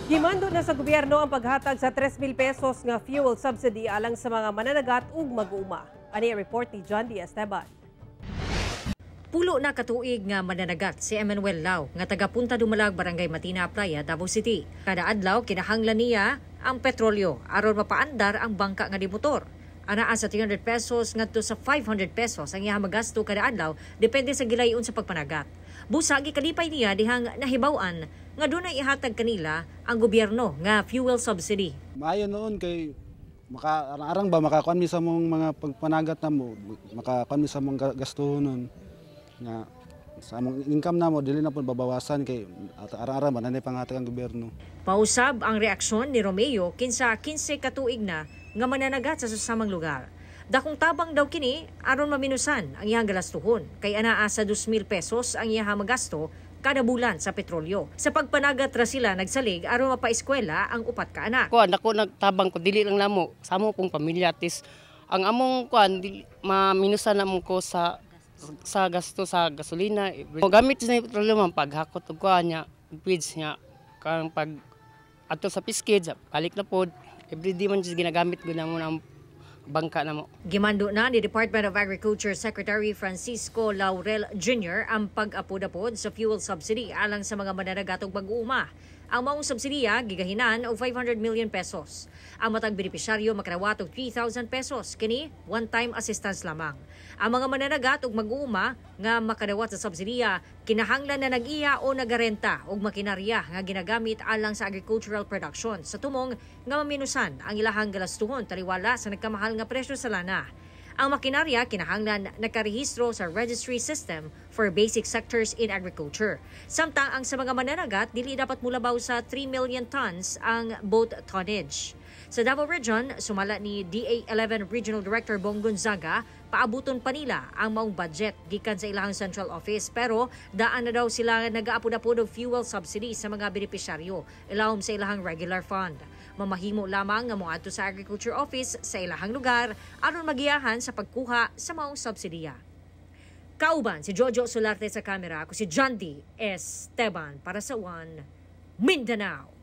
Gimando na sa gobyerno ang paghatag sa 3,000 pesos nga fuel subsidy alang sa mga mananagat ug mag-uuma. Ani ang report ni John D. Esteban. 10 na katuig nga mananagat si Emmanuel Lau nga taga Punta Dumalag, Barangay Matina, Playa, Davao City. Kada adlaw kinahanglan niya ang petrolyo aron mapaandar ang bangka nga dimotor. Anaa sa 300 pesos ngadto sa 500 pesos ang iyang magasto kada adlaw, depende sa gilayon sa pagpanagat. Busa gikalipay niya dihang nahibaw-an nga dunay ihatag kanila ang gobyerno nga fuel subsidy. Maayo noon kay maka arang ba makakuan mi sa mong mga pagpanagat na mo, makakuan mi sa mong gastuhonon nga sa among income na mo dili na pud babawasan kay arang-arang ba nanay panghatag ang gobyerno. Pausab ang reaksyon ni Romeo kinsa 15 katuig na nga mananagat sa susamang lugar. Dakong tabang daw kini aron maminusan ang iyang galastuhon kay anaa sa 2,000 pesos ang iyang magasto kada bulan sa petrolyo. Sa pagpanagat ra sila nagsalig aron mapaeskwela ang upat ka anak. Kuan ako nagtabang ko dili lang namo sa amo pong pamilya, tis ang among kuan dili maminusan namo ko sa gasto sa gasolina. Gamit sa petrolyo man paghakot og kuan niya, feeds niya, kang pag ato sa piskid, balik na pod. Everyday man jud ginagamit gud namo ang bangka namo. Gimando na ni Department of Agriculture Secretary Francisco Laurel Jr. ang pag-apod-apod sa fuel subsidy alang sa mga mananagat ug mag-uuma. Ang maong subsidiya gigahinan og 500 million pesos. Ang matag benepisyaryo makadawat og 3,000 pesos, kini one-time assistance lamang. Ang mga mananagat ug mag-uuma nga makadawat sa subsidiya kinahanglan na nag-iya o nagarenta og makinarya nga ginagamit alang sa agricultural production sa tumong nga maminusan ang ilahang galastuhon taliwala sa nagkamahal nga presyo sa lana. Ang makinarya kinahanglan nakarehistro sa Registry System for Basic Sectors in Agriculture. Samtang ang sa mga mananagat, dili dapat mulabaw sa 3 million tons ang boat tonnage. Sa Davao Region, sumala ni DA11 Regional Director Bong Gonzaga, paabuton pa nila ang maong budget gikan sa ilahang central office, pero daan na daw sila nagaapod-apod og fuel subsidy sa mga benepisyaryo ilawom sa ilahang regular fund. Mamahimo lamang nga moadto sa agriculture office sa ilahang lugar aron magiyahan sa pagkuha sa maong subsidiya. Kauban si Jojo Solarte sa kamera, ako si John D. Esteban para sa One Mindanao.